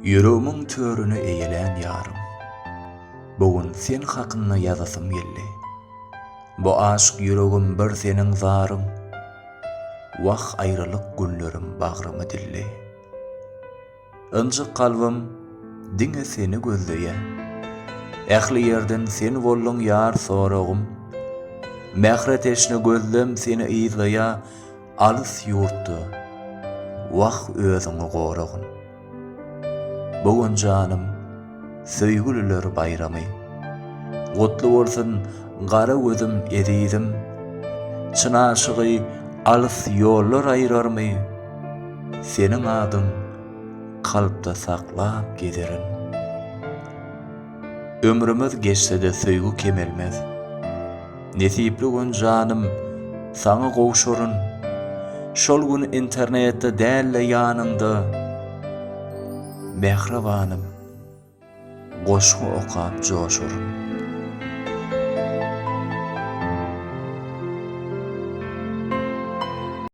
Ýüregimiň törüni eýelän ýarym. Bu gün sen hakynda ýazasym geldi. Bu aşyk ýüregim bir seniň zaryň. Wah aýralyk günlerim bagrymy dildi. Ynjyk kalbym diňe seni gözleýä. Ähli ýerden sen bolduň ýar soragym. Mähre teşne gözlem seni yzlaýa alys ýurtda. Wah özüňi goragyn. Bu gün janym söýgüliler baýramy. Gutly bolsun gara gözüm ezizim. Çyn aşygy alys ýollar aýyrarmy? Seniň adyň kalpda saklap gezerin. Ömrümiz geçse-de söýgi kemelmez. Nesipli gün janym saňa gowşaryn. Şol gün internetde däl-de ýanyňda. Mähribanym goşgy okap joşaryn.